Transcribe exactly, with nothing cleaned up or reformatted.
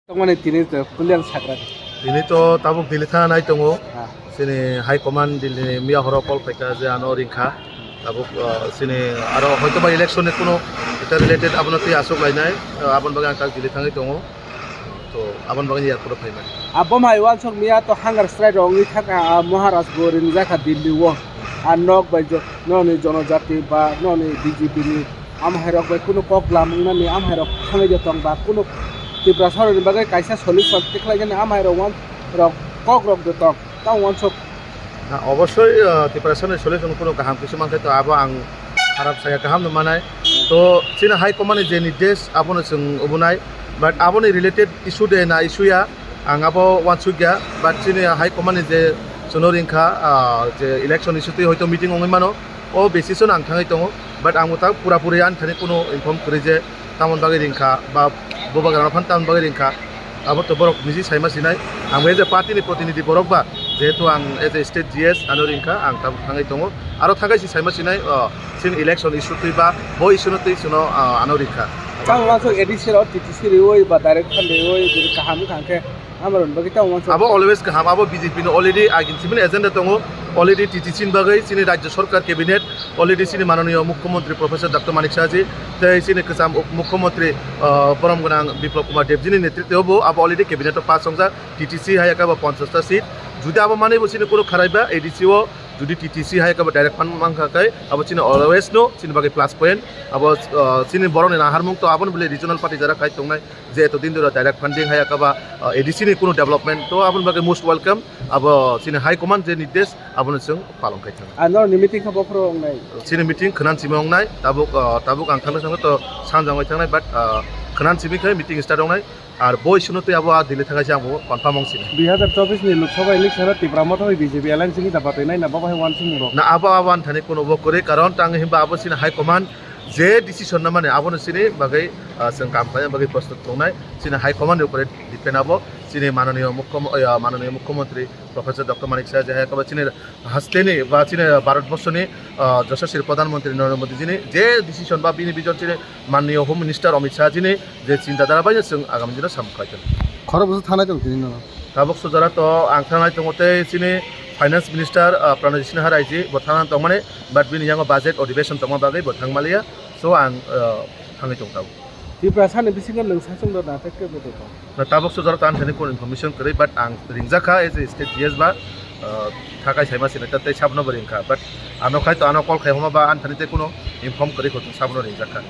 Tongmani tini to Kulyan Sakra. Tini to tabuk Delhi thana nai tongo. Ah. Chini High Command Delhi ni miya horo call phaikha je ano ringkha. Tabuk, ah, chini aro hoito ba election ni kuno eta related abono twi aswk lainai, ah, aboni bagwi ang tak Delhi thangwi tongo. To aboni bagwi airport o phaimani. Abo mai wansok miya to hunger strike rok wngwi thangkha, ah, Maharaj bo ringjakha Delhi o. Ah, nok bai jo-, noni jonojati ba noni B J P ni amhairok bai kunu kok lam wngnani amhairok thangwi de tong ba kunu Tiprasarokni bagwi kaisa solution tikhlainani amhairok wan rok kok rok de tong tamo wansok. Na, obosoi, ah, Tiprasarokni solution kunu kaham kisa mankhe to abo ang kharap saya, kaham no manai. To chini High Command ni je nirdesh abono chwng obonai, but aboni related issue de na issue ya ang abo wansukya, but chini High Command ni je chwngno ringkha, ah, je election issue twi hoito meeting wngwi mano. O basis o ang thangwi tongo, but ang bo ta pura puri ani thani kuno inform kwrwi je tamoni bagwi ringkha ba bubagrano phan tamoni bagwi ringkha, abo to borok niji saima sinai. Ang bo as a party ni protinidhi borok ba, jehetu ang as a state G S ano ringkha, ang tabuk thangwi tongo. Aro thakai si saima sinai, o, chini election issue twi ba bo issue no twi chwngno, o, ano ringkha. Tamo wansok A D C rok T T C riwi ba direct phan riwi bini kaham wngkha hwnkhe Amroni bagwi tamo wansuk. Abo always kaham, abo B J P ni already agin simini agenda tongo, already T T C ni bagwi chini Rajya Sarkar cabinet, already chini mananiya Mukhyamantri Professor Doctor Manik Saha ji, tei chini kwcham uk-, Mukhyamantri, ah, borom gwnang Biplab Kumar Deb ji ni netritwo bo abo already cabinet o pass wngjak, T T C hai khe bo ponchash ta seat. Judi abo manwi bo chini kunu kharaiba A D C o, judi T T C hai khe bo direct phan mankha khe, abo chini always no chini bagwi plus point, abo, ah, chini borok ni naharmung to aboni bwlwi regional party jara khai tongnai. Je eto din dura direct funding hai akaba, uh, A D C ni kunu development to aboni bagwi most welcome, abo chini high command je nirdesh abono chwng palong khai thang. Ah, norokni meeting kha bophoro wngnai? Chini meeting khwnan simi wngnai, tabuk, uh, tabuk ang thangna thangna to sanjang bai thangnai, but, uh, khwnan simi khai meeting start wngnai, ar boi suno twi abo a Delhi thangkha se ang bo confirm wng sini. Dui hazar chobbish ni Lok Sabha election o Tipra Motha bai B J P alliance wngwi da batwi nai na, bo bai wansukmung rok? Na, abo, abo ani thani kunu bo kwrwi, karon tang himba abo chini high command je decision na mane abono chini bagwi, ah, chwng kam khlaina bagwi prostut tongnai. Chini high command ni upore depend abo. Chini mananiya mukhyam-, ah, mananiya mukhyamantri Professor Doctor Manik Saha je hai khe chini hasteni ba chini Bharat borso ni, ah, Yashaswi Pradhan Mantri Narendra Modi ji ni je decision ba bini vision chini mananiya Home Minister Amit Shah ji ni je chinta dhara bai chwng agami dino samung khai thang. Khorok bwswk thanai tong tini no? Tabuk sujara to ang thanai tongo tei chini Finance Minister, ah, Pranay Sinha Rai ji bo thangna tongmani, but bini yango budget odhibeshon tongma bagwi bo thangmaliya. So ang, ah, thangwi tong tabuk. Tiprasa ni bisingo nwng sachwng rok na tei kebo tong? Na tabuk sujaro tan thani kunu information kwrwi, but ang ringjakha as a state G S ba, ah, thakai saima sini tei sabno bo ringkha, but ano khai to ano call khai homa ba ani thani tei kunu inform kwrwi kho, sabno ringjakha.